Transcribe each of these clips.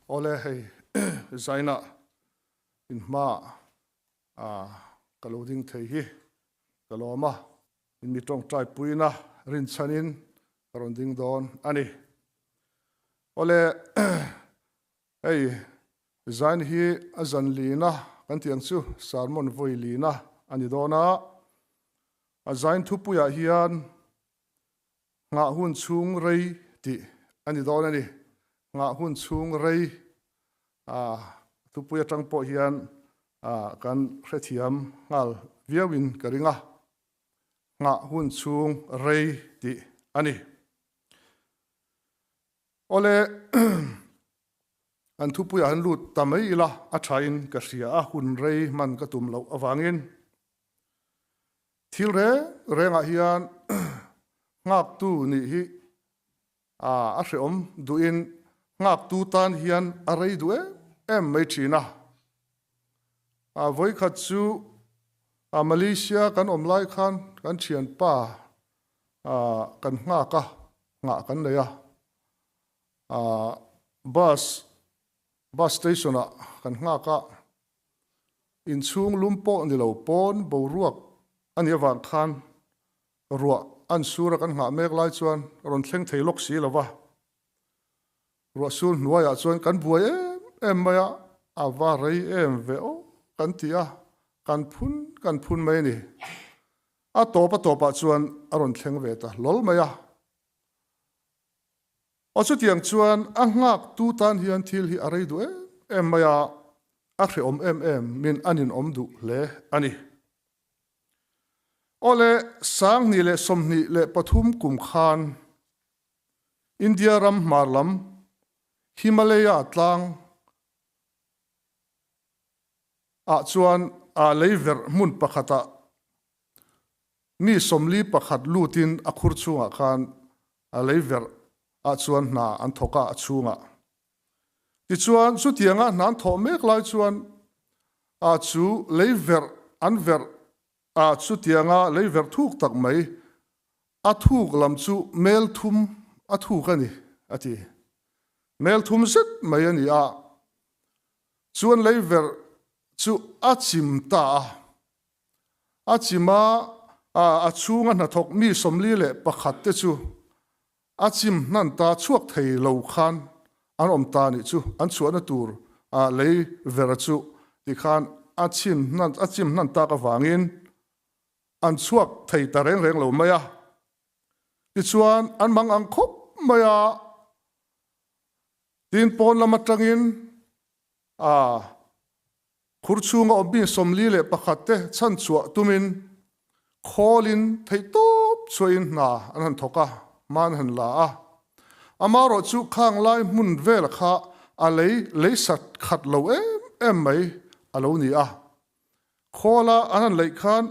Awle hei Zaina in hma a ka lo ding thei hi ka lawm a, in mi tawngtai puina rinchhanin ka rawn ding dawn a ni. Awle hei Zain hi a zan lina kan tih ang chu sermon vawi lina a ni dawn a, a Zain thupuiah hian Nghah hun chhung rei tih a ni dawn a ni. Nghah hun chhung rei a thupui atang pawh hian kan hrethiam nghal viauin ka ring a. Nghah hun chhung rei tih a ni. Awle an thupuiah han lut ta mai ila a thain ka hria a, hun rei hman ka tum loh avangin. Thil reng rengah hian nghaktu nih hi a hrehawm duhin nghaktu tan hian a rei duh em em mai thin a. Vawikhat chu Malaysia kan awm lai khan kan thianpa kan nghak a, nghah kan nei a. Bus bus station ah kan nghak a. Inchhung lum pawh ni lo pawn boruak a nih avang khan ruah an sur a kan nghah mek lai chuan rawn thleng thei lawk si lo va. Ruah sur hnuaiah chuan kan buai em em mai a, a va rei em ve aw kan ti a, kan phun kan phun mai a ni. A tawp a tawpah chuan a rawn thleng ve ta hlawl mai a. Aw chutiang chuan a nghaktu tan hian thil hi a rei duh em em mai a, a hrehawm em em min a ninawm duh hle a ni. Aw le, 2023 kum khan India ram hmar lam Himalaya tlang ah chuan a lei verh hmun pakhatah Mi 41 lutin a khur chhungah khan a lei verh ah chuan hna an thawk a, a chhungah. Tichuan, chutianga hna an thawh mek lai chuan a chu lei verh an verh a, chutianga lei verh thuk tak mai a thuk lam chu mel thum a thuk a ni, a ti. Mel thum zet mai a ni a, chuan lei verh chu a chim ta a. A chim a, a chhunga hnathawk mi 41 te chu a chim hnan ta chhuak thei lo khan an awm ta nih chu an chhuahna tur lei vera chu tikhan a chim hnan a chim hnan tak avangin an chhuak thei ta reng reng lo mai a. Tichuan an mang ang khawp mai a, tin pawn lam atangin a Khur chhunga awm mi 41 te chhan chhuah tumin khawlin theihtawp chhuahin hna an han thawk a, hma an han la a. Amaherawh chu khang lai hmun vel kha a lei leisat khat lo em em mai a lo ni a. Khawla an han leih khan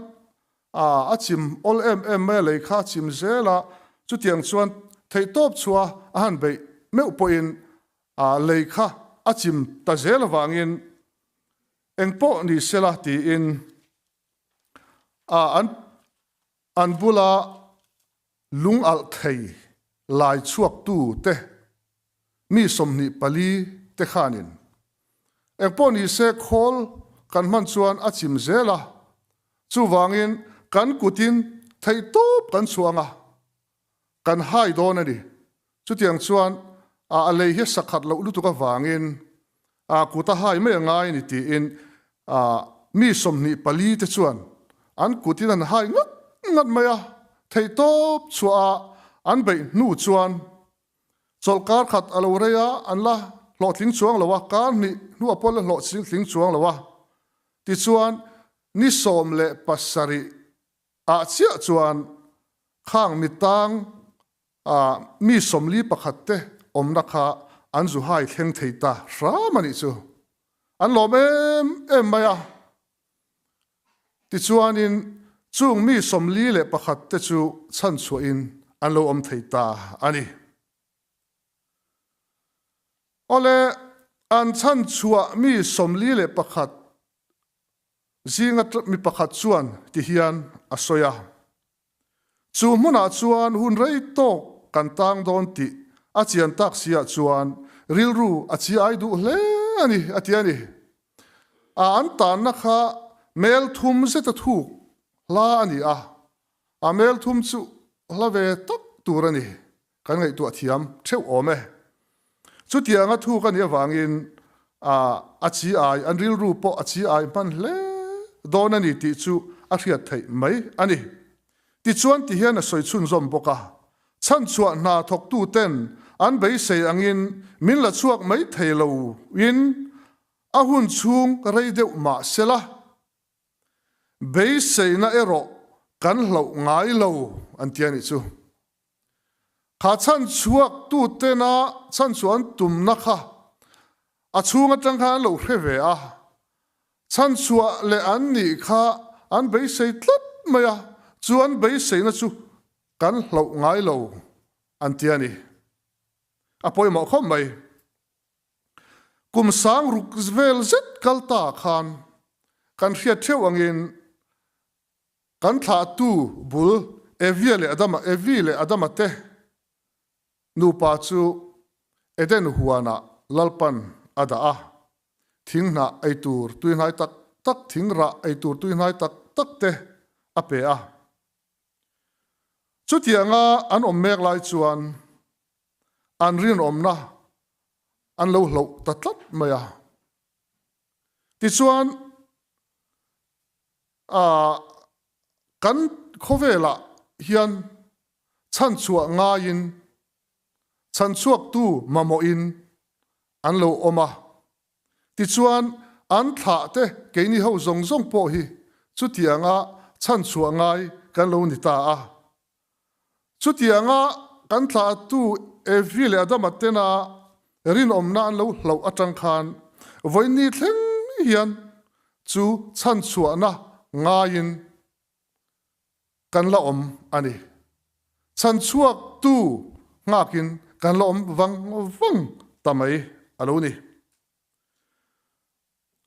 a chim awl em em mai a, lei kha a chim zel a, chutiang chuan theihtawp chhuah a han beih meuh pawhin A lei kha a chim ta zel avangin engpawh ni sela tiin a an an bula lung alh thei lai chhuaktu te mi 24 te khanin engpawh ni se khawl kan hman chuan a chim zel a, chuvangin kan kutin theihtawp kan chhuang a. Kan hai dawn a ni. Chutiang chuan a lei hi sakhat loh lutuk avangin kut a hai mai a ngai a ni tiin mi 24 te chuan an kutin an hai ngat ngat mai a. Theihtawp chhuah a an beih hnu chuan chawlhkar khat a lo rei a, an la hlawhtling chuang lo a, kar hnih hnuah pawh la hlawhtling chuang lo a. Tichuan ni 17 Ah chiah chuan khang mitang ah mi 41 te awmna kha an zu hai thleng thei ta hram a nih chu. An lawm em em mai a. Tichuanin chung mi 41 te chu chhanchhuahin an lo awm thei ta a ni. Awle, an chhanchhuah mi 41 Zinga mi pakhat chuan ti hian a sawi a, Chu hmunah chuan hun rei tawk kan tang dawn tih a chian tak siah chuan rilru a chi ai duh hle a ni, a ti a ni. A an tanna kha mel thum zeta thuk hla a ni a, a mel thum chu hla ve tak tur a ni, kan ngaihtuah thiam theuh awm e. Chutianga thuk a nih avangin a chi ai, an rilru pawh a chi ai hman hle dawn a ni tih chu a hriat theih mai a ni. Tichuan ti hian a sawi chhunzawm bawk a, Chhanchhuah hna thawktuten an beisei angin min la chhuak mai thei loin a hun chhung rei deuh mah sela, beiseina erawh kan hlauh ngai lo an ti a nih chu. Kha chhanchhuak tutena chhanchhuah an tumna kha a chhung atang khan an lo hre ve a, chhanchhuah leh an nih kha an beisei tlat mai a, chu an beiseina chu kan hlauh ngai lo an ti a ni. A pawimawh khawp mai. Kum sang ruk vel zet kal ta khan kan hriat theuh angin Kan thlahtu bul Evia leh Adama, Evi leh Adama te nupa chu Eden huanah Lalpan a dah a, thing hnah ei tur tuihnai tak tak, thing rah ei tur tuihnai tak tak te a pe a. Chutianga an awm mek lai chuan an rinawmna an lo hloh ta tlat mai a. Tichuan, Kan khawvelah hian chhanchhuah ngaiin chhanchhuaktu mamawhin an lo awm a, tichuan an thlahte keini ho zawng zawng pawh hi chutianga chhanchhuah ngai kan lo ni ta a. Chutianga kan thlahtu Evi leh Adama tena rinawmna an lo hlauh atang khan vawiinni thleng hian chu chhanchhuahna ngaiin kan la awm a ni. Chhanchhuaktu nghakin kan la awm vang vang ta mai a lo ni.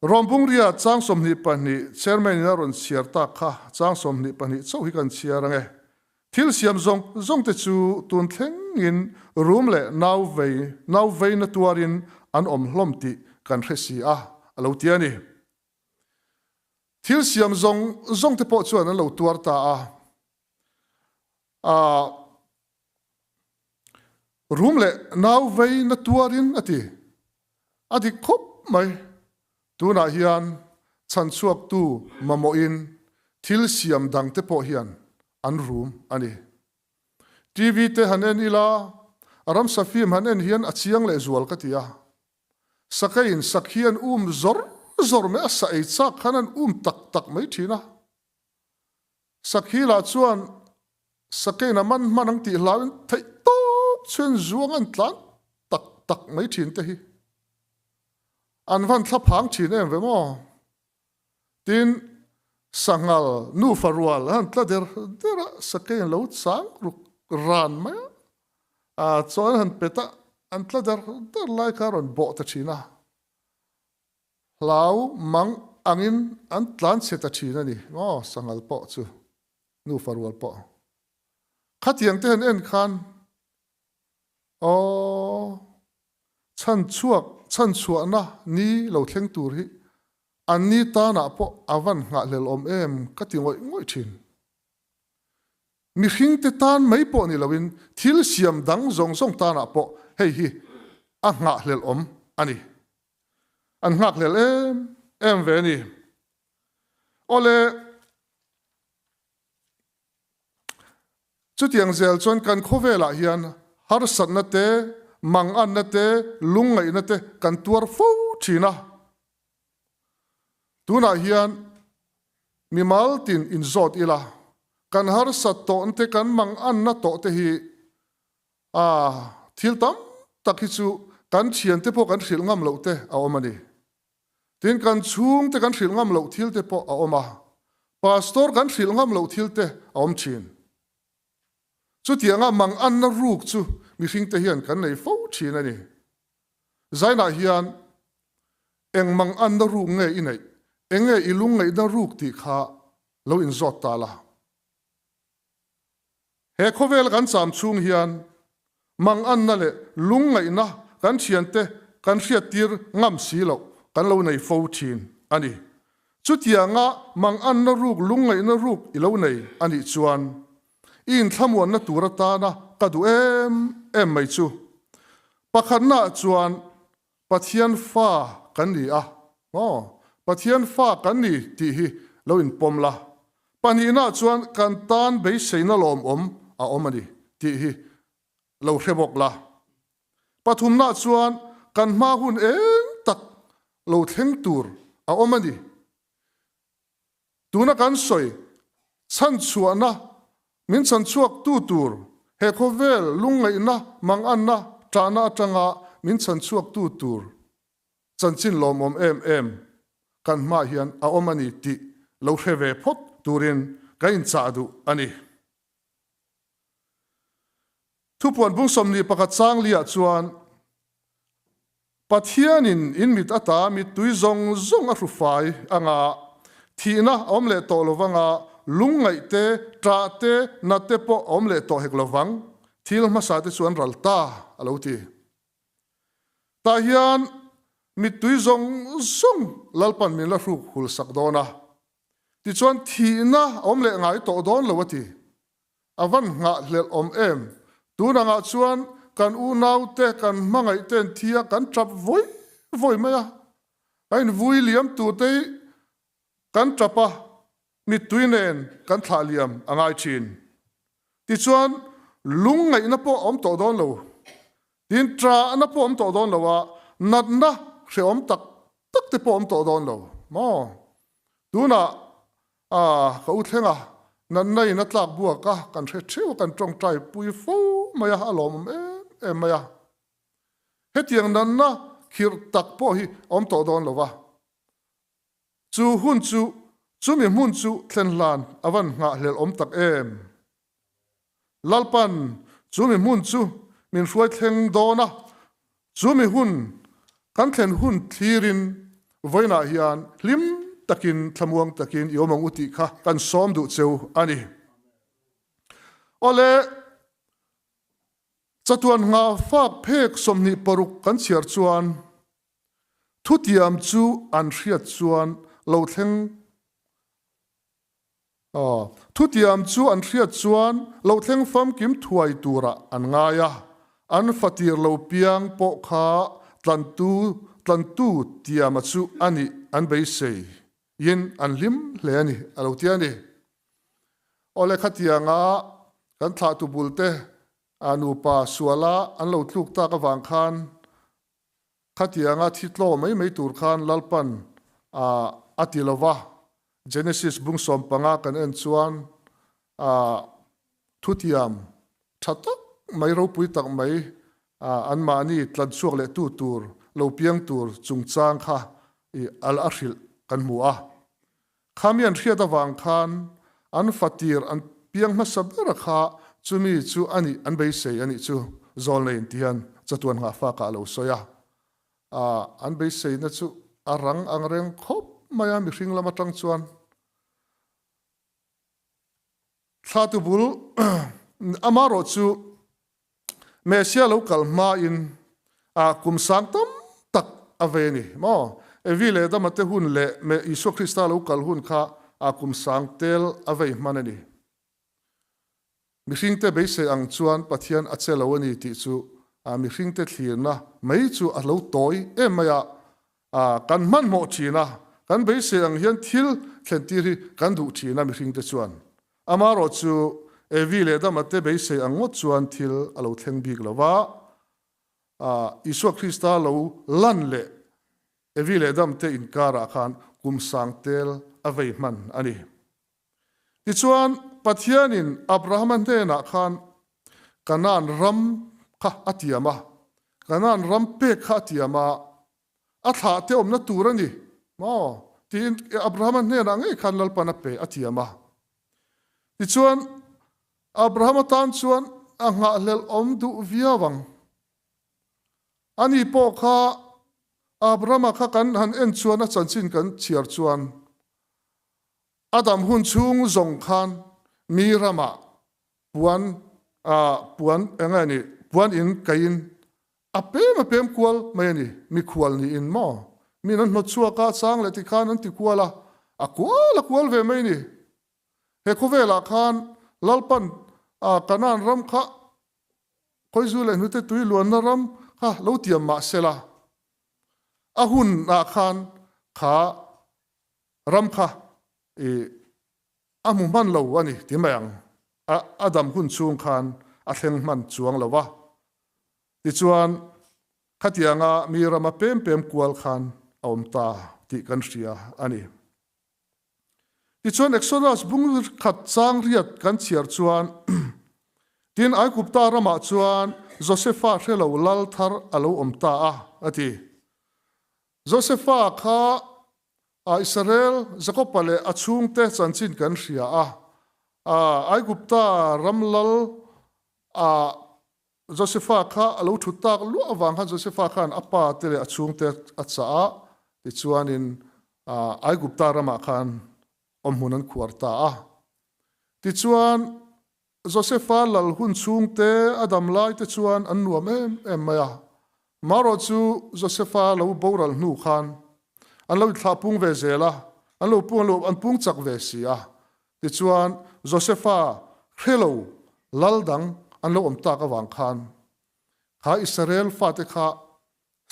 Rawmbungria chang 22 Chairman in a rawn chhiar tak kha chang 22 chauh hi kan chhiar ang e. Thil siam zawng zawng te chu tun thlengin rum leh nau vei nau veina tuarin an awm hlawm tih kan hre si a, a lo ti a ni. Thil siam zawng zawng te pawh chuan an lo tuar ta a. Aa. Rum leh nau vei na tuarin a ti. A dik khawp mai. Tunah hian chhanchhuaktu mamawhin thil siam dangte pawh hian an rum a ni. TV te han en ila, ramsa film han en hian a chiang leh zual ka ti a. Sakeiin sakhi an um zawr zawr mai a, sa ei chak khan an um tak tak mai thin a. Sakhi lah chuan Sakein a man hman ang tih hlauin theih tawp chuan zuang an tlan tak tak mai thin te hi an van thla phang thin em ve maw? Tin, sanghal nufa rual an tla der der a, Sakein lo chang ruk ran mai a, chuan an han pet a, an tla der der lai kha a rawn bawh ta thin a. Hlau mang angin an tlan chhe ta thin a ni maw sanghal pawh chu nufa rual pawh. Khatiang te han en khan aw chhanchhuak chhanchhuahna ni lo thleng tur hi an ni tanah pawh a van nghahhlel awm em ka ti ngawih ngawih thin. Mihring te tan mai pawh ni loin thil siam dang zawng zawng tanah pawh hei hi a nghahhlel awm a ni. An nghakhlel em em ve a ni. Awle, chutiang zel chuan kan khawvelah hian harsatna te, manganna te, lungngaihna te kan tuar fo thin a. Tunah hian mimal tin inzawt ila, kan harsat tawhna te, kan manganna tawh te hi A, thil tam tak hi chu kan thiante pawh kan hrilh ngam loh te a awm a ni. Tin, kan chhungte kan hrilh ngam loh thil te pawh a awm a, pastor kan hrilh ngam loh thil te a awm thin. Chutianga manganna ruk chu mihringte hian kan nei fo thin a ni. Zainah hian eng manganna ruk nge i neih, eng nge i lungngaihna ruk tih kha lo inzawt ta la. He khawvela kan cham chhung hian manganna leh lungngaihna kan thiante kan hriattir ngam si loh kan lo nei fo thin a ni. Chutianga manganna ruk lungngaihna ruk i lo nei a nih chuan i inthlamuanna tur atana ka duh em em mai chu. Pakhatnaah chuan Pathian fa kan ni a, maw? Pathian fa kan ni tih hi lo inpawm la. Pahnihnaah chuan kan tan beiseina lawmawm a awm a ni tih hi lo hre bawk la. Pathumnaah chuan kan hma hun eng tak lo thleng tur a awm a ni. Tuna kan sawi chhanchhuahna min chhanchhuaktu tur he khawvel lungngaihna manganna ṭahna aṭanga min chhanchhuaktu tur chanchin lawmawm em em kan hmaah hian a awm a ni tih lo hre ve phawt turin kan inchah duh a ni. Thupuan bung 21 chang liah chuan Pathianin in mit ata mittui zawng zawng a hru fai anga, thihna a awm leh tawh lovanga, lungngaih te, ṭah te, nat te pawh a awm leh tawh hek lovang, thil hmasa te chu an ral ta, a lo ti. Tah hian mittui zawng zawng Lalpan min la hruk hul sak dawn a, tichuan thihna a awm leh ngai tawh dawn lo a ti. A van nghahhlelh awm em? Tun angah chuan kan unaute kan hmangaih ten thi a kan tap vawi vawi mai a. A invui liam turte hi kan tap a, mittui nen kan thlah liam a ngai thin. Tichuan lungngaihna pawh a awm tawh dawn lo. Tin ṭahna pawh a awm tawh dawn lo a, natna hrehawm tak tak te pawh a awm tawh dawn lo maw? Tunah A, ka u thleng a, natna in a tlak buak a, kan hre theuh a, kan tawngtai pui fo mai a, a lawmawm em em mai a. Hetiang natna khirh tak pawh hi a awm tawh dawn lo va. Chu hun chu, chumi hmun chu thlen hlan a van nghahhlelh awm tak em? Lalpan chumi hmun chu min hruai thleng dawn a, chumi hun kan thlen hun thlirin vawiinah hian hlim takin thlamuang takin i awm ang u tih kha kan sawm duh cheu a ni. Awle, chatuan nghahfak phek 26 kan chhiar chuan thutiam chu an hriat chuan lo thleng Thutiam chu an hriat chuan lo thleng famkim thuai turah an ngai a, an fatir lo piang pawh kha tlantu tlantu tiama chu a nih an beisei in an hlim hle a ni, a lo ti a ni. Awle khatianga kan thlahtu bulte nupa suala an lo tluk tak avang khan Khatianga thi tlaw mai mai tur khan Lalpan a ti lo va, Genesis bung 15 kan en chuan thutiam tha tak mai ropui tak mai anmahni tlanchhuak leh tu tur lo piang tur chungchang kha al a hrilh kan hmu a. Khami an hriat avang khan an fatir an piang hmasa ber kha chumi chu a nih an beisei a nih chu Zawlnei inti hian chatuan nghahfakah a lo sawi a. An beiseina chu a rang ang reng khawp mai a mihring lam atang chuan. Thla tubul amarawh chu Messia lo kal hmain a kum sang tam tak a vei a ni maw? Evi leh Adama te hun leh Isua Krista lo kal hun kha a kum sang tel a vei hman a ni. Mihringte beisei ang chuan Pathian a che lo a ni tih chu mihringte thlirna mai chu a lo tawi em mai a, kan hmanhmawh thin a, kan beisei ang hian thil thlentir hi kan duh thin a mihringte chuan. Amarawh chu Evi leh Adama te beisei ang ngawt chuan thil a lo thleng bik lo va, Isua Krista lo lan leh Evi leh Adam te inkarah khan kum sang tel a vei hman a ni. Tichuan, Pathianin Abrahama hnenah khan Kanaan ram kha a tiam a, Kanaan ram pek kha a tiam a, a thlah te awmna tur a ni maw tiin Abrahama hnenah ngei khan Lalpan a pe a tiam a. Tichuan, Abrahama tan chuan a nghahhlelh awm duh viau ang. Ani pawh kha Abrahama kha kan han en chuan a chanchin kan chhiar chuan A dam hun chhung zawng khan mi ramah puan puan eng nge ni puan in kaiin a A pem a pem kual mai a ni, mikhual niin maw? Min an hnawt chhuak a, chang leh tikhan an ti kual a, a kual a kual ve mai a ni. He khawvelah khan Lalpan a Kanaan ram kha Khawizu leh hnute tui luanna ram kha lo tiam mah sela, a hunah khan kha ram kha i a hmu hman lo a ni ti mai ang. A a dam hun chhung khan a thleng hman chuang lo va. Tichuan, khatianga mi rama pem pem kual khan a awm ta tih kan hria a ni. Tichuan, Exodus bung khat chang riat kan chhiar chuan, Tin, Aigupta ramah chuan Josefa hre lo lal thar a lo awm ta a, a ti. Josefa kha A Israel, Jakoba leh a chhungte chanchin kan hria a. Aigupta ram lal a Josefa kha a lo thut tak luah avang khan Josefa khan a pa te leh a chhungte a chah a, tichuanin Aigupta ramah khan awmhmun an khuar ta a. Tichuan Josefa lal hun chhungte a dam lai te chuan an nuam em em mai a. Marawh chu Josefa lo boral hnu khan an lo inthlah pung ve zel a, an lo pung an pung chak ve si a. Tichuan Josefa hre lo lal dang an lo awm tak avang khan kha Israel fate kha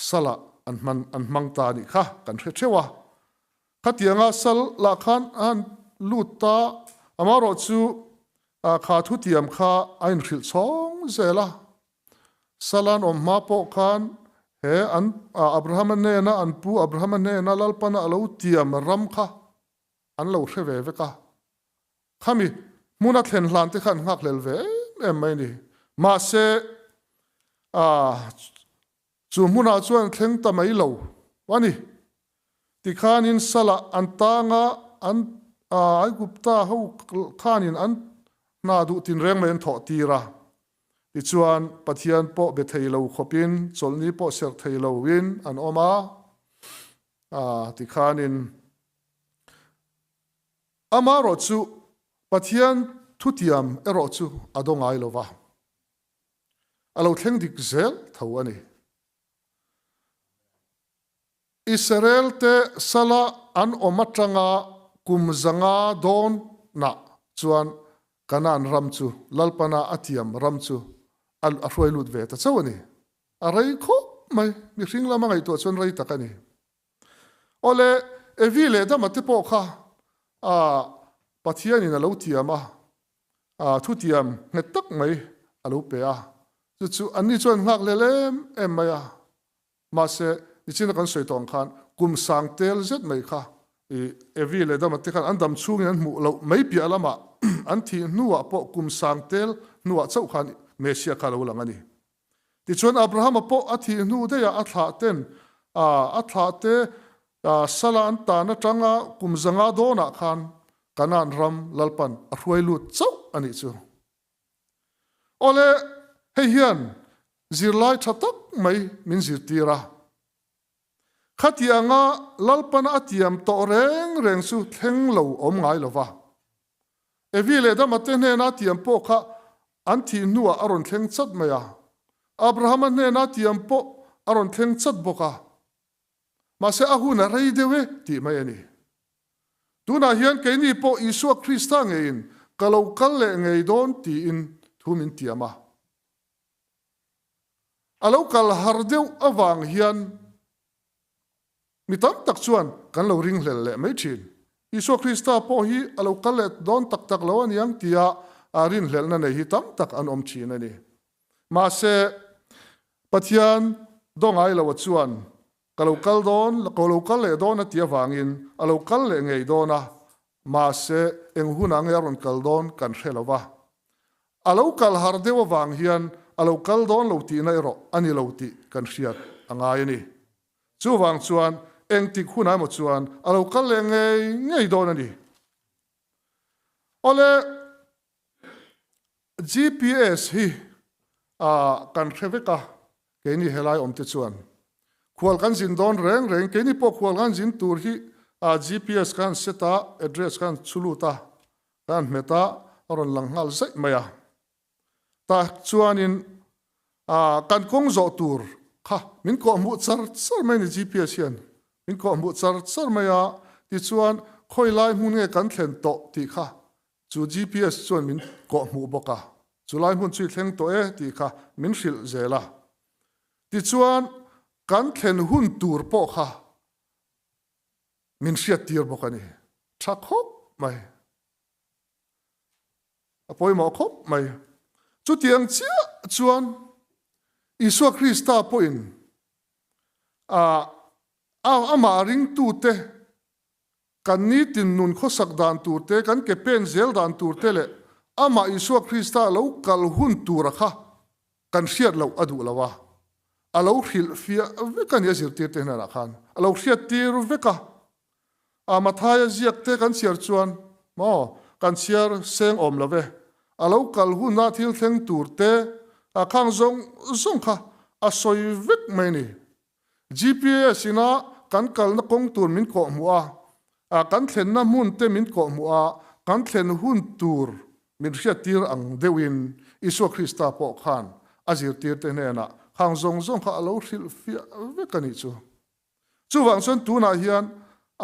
salah an hman an hmang ta anih kha kan hre theuh a. Khatianga sal lah khan a han lut ta, amaherawh chu kha thutiam kha a inhrilh chhawng zel a. Sal an awm hma pawh khan he an Abrahama hnena an pu Abrahama hnena Lalpana a lo tiam ram kha an lo hre ve vek a. Khami hmuna thlen hlan te kha an nghakhlel ve em em mai a ni. Mahse, chu hmunah chuan thleng ta mai lo a ni. Tikhanin salah an tang a, an Aigupta ho khanin an hna duh tinreng mai an thawh tir a. Tichuan, Pathian pawh be thei lo khawpin, chawlhni pawh serh thei loin an awm a. Tikhanin. Amaherawh chu Pathian thutiam erawh chu a do ngai lo va, a lo thleng dik zel tho a ni. Israel-te sala an awm atanga kum zanga dawnah chuan Kanaan ram chu Lalpana a tiam ram chu a hruai lut ve ta chauh a ni. A rei khawp mai, mihring lama ngaihtuah chuan rei tak a ni. Awle, Evi leh Dama te pawh kha Pathianin a lo tiam a, thutiam nghet tak mai a lo pe a. Chu chu anni chuan nghak lel em em mai a. Mahse, nichina kan sawi tawh ang khan kum sang tel zet mai kha Evi leh Dama te khan an dam chhungin an hmuh loh mai piah lamah an thih hnuah pawh kum sang tel hnuah chauh khan Messiah kha a lo lang a ni. Tichuan Abrahama pawh a thih hnu daihah a thlah ten a thlah te sala an tan atanga kum zanga dawnah khan Kanaan ram Lalpan a hruai lut chauh a nih chu. Awle, hei hian zirlai tha tak mai min zirtir a. Khatianga Lalpana a tiam tawh reng reng chu thleng lo awm ngai lo va. Evi leh Adama te hnena tiam pawh kha an thih hnuah a rawn thleng chat mai a. Abrahama hnena tiam pawh a rawn thleng chat bawk a. Mahse a hun a rei deuh e tih mai a ni. Tunah hian keini pawh Isua Krista ngeiin ka lo kal leh ngei dawn tiin thu min tiam a. A lo kal har deuh avang hian Mi tam tak chuan kan lo ringhlel leh mai thin. Isua Krista pawh hi a lo kal leh dawn tak tak lo aniang tia rinhlelhna nei hi tam tak an awm thin a ni. Mahse, Pathian dawngai loa chuan ka lo kal dawn, ka lo kal leh dawn a ti avangin a lo kal leh ngei dawn a, mahse eng hunah nge a rawn kal dawn kan hre lo va. A lo kal har deuh avang hian a lo kal dawn lo tihna erawh a ni lo tih kan hriat a ngai a ni. Chuvang chuan engtik hunah emaw chuan a lo kal leh ngei ngei dawn a ni. Awle, GPS hi kan hre vek a, keini helai awmte chuan khual kan zin dawn reng reng, keini pawh khual kan zin tur hi GPS kan set a, address kan chhu lut a, kan hmet a, a rawn lang nghal zaih mai a. Tah chuanin kan kawng zawh tur. Kha, min kawhhmuh char char mai a ni GPS hian. Min kawhhmuh char char mai a, tichuan khawi lai hmun nge kan thlen tawh tih kha chu GPS chuan min kawhhmuh bawk a, chu lai hmun chu i thleng tawh e tih kha min hrilh zel a. Tichuan kan thlen hun tur pawh kha min hriattir bawk a ni. Tha khawp mai. A pawimawh khawp mai. Chutiang chiah chuan Isua Krista pawhin a amah ringtute kan nitin nun khawsak dan turte, kan ke pen zel dan turte leh amah Isua Krista lo kal hun tura kha kan hriat loh a duh lo a, a lo hrilh fiah vek a ni a zirtirte hnenah khan a lo hriattir vek a. A Mathaia ziak te kan chhiar chuan maw kan chhiar seng awm lo ve. A lo kal huna thil thleng tur te a khang zawng zawng kha a sawi vek mai ni. GPS ina kan kalna kawng tur min kawh hmuh a, a kan thlenna hmun te min kawh hmuh a, kan thlen hun tur min hriattir ang deuhin Isua Krista pawh khan a zirtirte hnenah khang zawng zawng kha a lo hrilh fiah vek a nih chu. Chuvang chuan tunah hian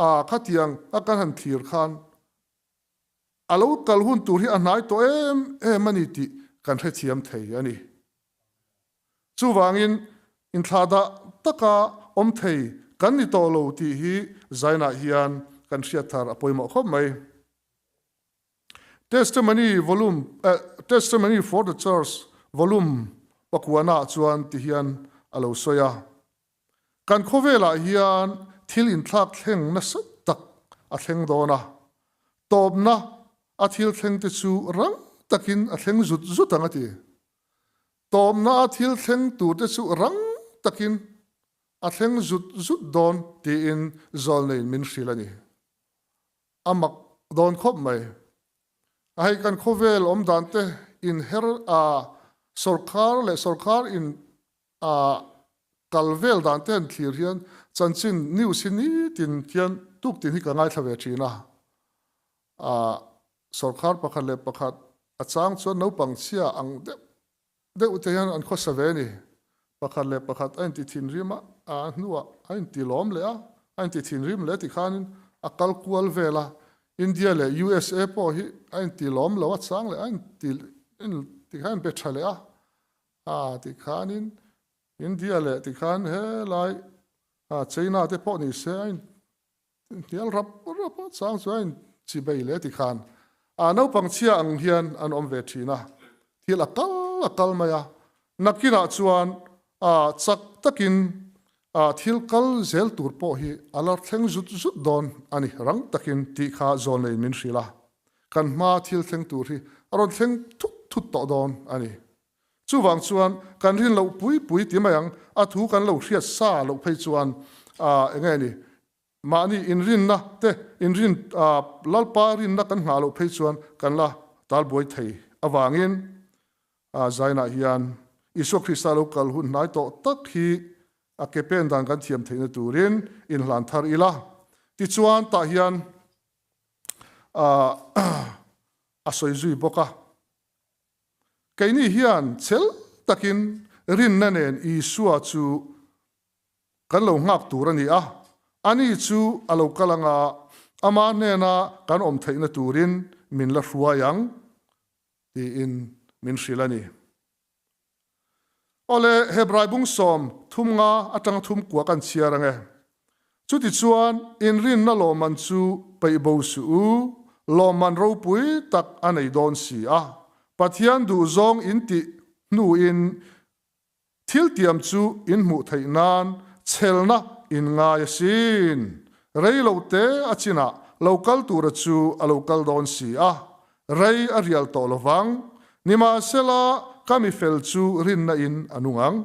a khatiang a kan han thlir khan a lo kal hun tur hi a hnai tawh em em a ni tih kan hrethiam thei a ni. Chuvangin inthlahdah taka awm thei kan ni tawh lo tih hi Zainah hian kan hriat thar a pawimawh khawp mai. Testimony volume eh Testimony for the Church volume pakuana ah chuan ti hian a lo sawi a. Kan khawvelah hian thil inthlak thleng nasa tak a thleng dawn a, tawpna a thil thleng te chu rang takin a thleng zut zut ang a ti. Tawpna a thil thleng tur te chu rang takin a thleng zut zut dawn tiin zawlneiin min hrilh a ni. A mak dawn khawp mai. A hei kan khawvel awm dan te inher a sawrkar leh sawrkar in A kal vel dan te han thlir hian chanchin news hi nitin hian tuk tin hi ka ngaithla ve thin a. A sorkar pakhat leh pakhat a chang chuan naupang chhia ang deuh deuh te hian an khawsa ve a ni. Pakhat leh pakhat a inti thinrim a, a hnuah a inti lawm leh a, a inti thinrim leh tikhanin a kal kual vel a. India leh USA pawh hi a inti lawm lo a chang leh a inti tikhan a inpe tha leh a. A tikhanin India leh tikhan helai China te pawh ni se a inhnial rap rap a, chang chu a inchibei leh tikhan a naupang chhia ang hian an awm ve thin a, thil a kal a kal mai a, nakinah chuan chak takin thil kal zel tur pawh hi a la thleng zut zut dawn a ni rang takin tih kha zawlneiin min hrilh a, kan hma thil thleng tur hi a rawn thleng thut thut tawh dawn a ni. Chuvang chuan kan rin loh pui pui ti mai ang, a thu kan lo hriat sa loh phei chuan eng nge ni, mahni inrinna te inrin Lalpa rinna kan nghah loh phei chuan kan la talbuai thei avangin Zainah hian Isua Krista lo kal hun hnai tawh tak hi a ke pen dan kan thiam theihna turin inhlan thar ila. Tichuan tah hian a sawi zui bawk a. Keini hian chel takin rinna nen Isua chu kan lo nghak tur a ni a, ani chu a lo kal anga ama hnena kan awm theihna turin min la hruai ang tiin min hrilh a ni. Awle, Hebrai bung 33 atanga thum kua kan chhiar ang e. Chutichuan, inrinna lawmman chu peih bo suh u, lawmman ropui tak a nei dawn si a. Pathian duhzawng in tih hnuin thil tiam chu in hmuh theih nan chhelna in ngai asin. Rei lo te a chinah lo kal tura chu a lo kal dawn si a, Rei a rial tawh lo vang. Nimahsela, ka mi fel chu rinna in a nung ang.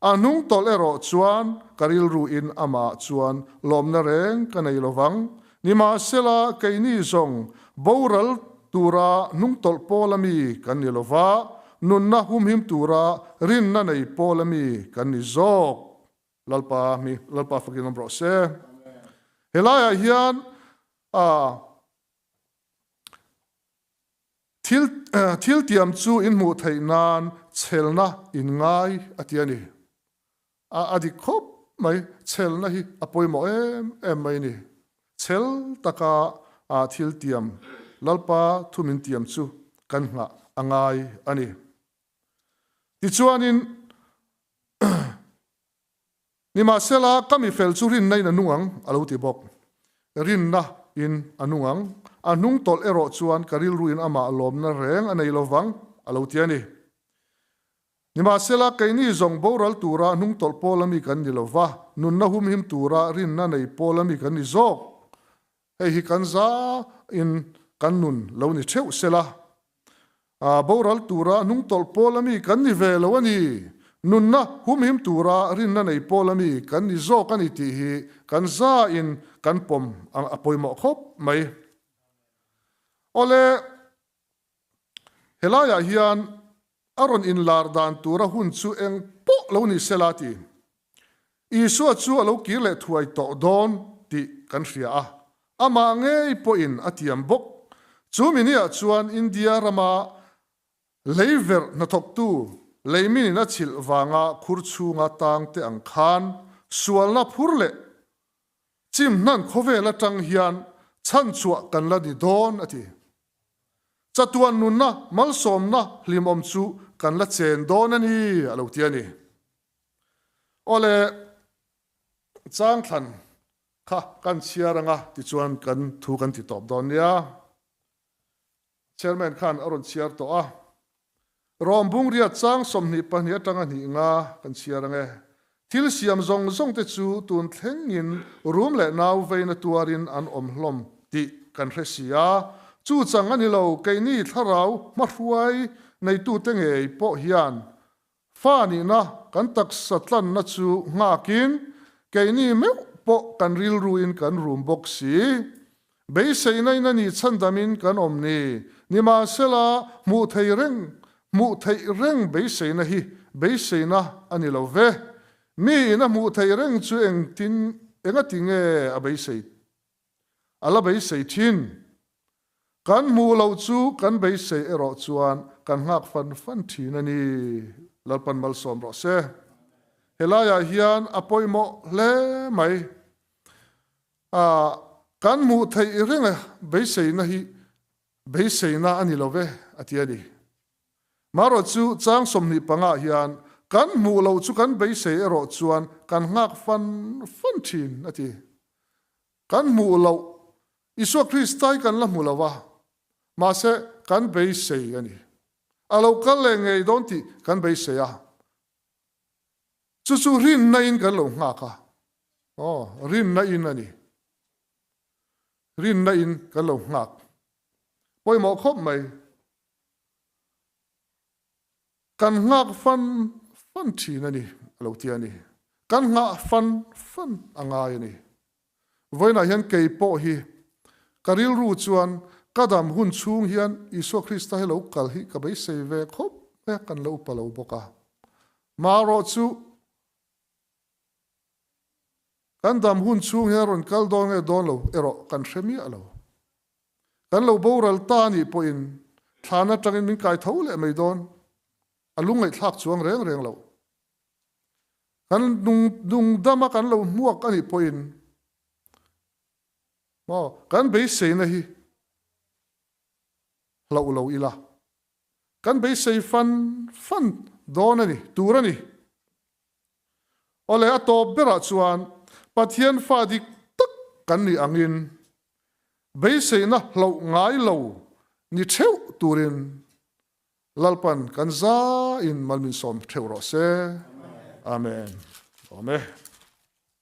A hnung tawlh erawh chuan ka rilru in amah chuan lawmna reng ka nei lo vang. Nimahsela, keini zawng boral tura hnung tawlh pawl a mi kan ni lo va, nunna humhim tura rinna nei pawl a mi kan ni zawk. Lalpa mi, Lalpa fakin awm rawh se. Helaiah hian a. Thil thil tiam chu in hmuh theih nan chhelna in ngai a ti a ni. A a dik khawp mai, chhelna hi a pawimawh em em mai ni. Chhel taka a thil tiam, Lalpa thu min tiam chu kan nghah a ngai a ni. Tichuanin, Nimahsela, ka mi fel chu rinna in a nung ang, a lo ti bawk. Rinna in a nung ang, a hnung tawlh erawh chuan ka rilru in amah lawmna reng a nei lovang, a lo ti a ni. Nimahsela, keini zawng boral tura hnungtawlh pawl ami kan ni lova, nunna humhim tura rinna nei pawl ami kan ni zawk. Hei hi kan za in kan nun lo ni theuh sela. Boral tura hnungtawlh pawl ami kan ni ve lo a ni. Nunna humhim tura rinna nei pawl ami kan ni zawk a ni tih hi kan za in kan pawm a pawimawh khawp mai. Awle. Helaiah hian a rawn inlar dan tura hun chu eng pawh lo ni sela ti. Isua chu a lo kir leh thuai tawh dawn tih kan hria a, amah ngei pawhin a tiam bawk. Chu miniah chuan India rama leiverh hnathawktu leiminin a chhilh vanga khur chhunga tangte ang khan sualna phur leh chim hnan khawvel atang hian chhanchhuah kan la ni dawn a ti. Chatuan nunna malsawmna hlimawm chu kan la chen dawn a ni a lo ti a ni. Awle, changthlan kha kan chhiar anga tichuan kan thu kan ti tawp dawn nia. Chairman khan a rawn chhiar tawh a. Rawm bungriat chang 22 atanga hnih nga kan chhiar ang e. Thil siam zawng zawng te chu tun thlengin rum leh nau veina tuarin an awm hlawm tih kan hre si a. Chu chang a ni lo, keini thlarau hmahruai neitute ngei pawh hian fa nihna kan taksa tlanna chu nghakin keini meuh pawh kan rilruin kan rum bawk si. Beiseina in a ni chhandamin kan awm ni. Nimahsela, hmuh thei reng, hmuh theih reng beiseina hi beiseina a ni lo ve. Mi in a hmuh theih reng chu engtin, engati nge a beisei, a la beisei thin? Kan hmuh loh chu kan beisei erawh chuan kan nghak fan fan thin a ni. Lalpan malsawm rawh se. Helaiah hian a pawimawh hle mai. A, kan hmuh theih reng a, beiseina hi beiseina a ni lo ve, a ti a ni. Marawh chu chang 25 ah hian kan hmuh loh chu kan beisei erawh chuan kan nghak fan fan thin, a ti. Kan hmuh loh, Isua Krista hi kan la hmu lo a, mahse kan beisei a ni. A lo kal leh ngei dawn tih kan beisei a. Chu chu rinna in kan lo nghak a, aw, rinna in a ni. Rinna in kan lo nghak. Pawimawh khawp mai. Kan nghak fan fan thin a ni, a lo ti a ni. Kan nghah fan fan a ngai a ni. Vawiinah hian kei pawh hi ka rilru chuan ka dam hun chhung hian Isua Krista hi lo kal hi ka beisei ve khawp mai a, kan lo upa lo bawk a. Marawh chu kan dam hun chhung hian rawn kal dawn nge dawn lo erawh kan hre miah lo. Kan lo boral ta anih pawhin thlan atangin min kai tho leh mai dawn, a lungngaihthlak chuang reng reng lo. Kan nungdama kan lo hmuak anih pawhin maw kan beiseina hi hlauh lo ila. Kan beisei fan fan dawn a ni, tur a ni. Awle, a tawp berah chuan Pathian fa dik tak kan nih angin beiseina hlauh ngai lo ni theuh turin Lalpan kan zain mal min sawm theuh rawh se. Amen. Amen.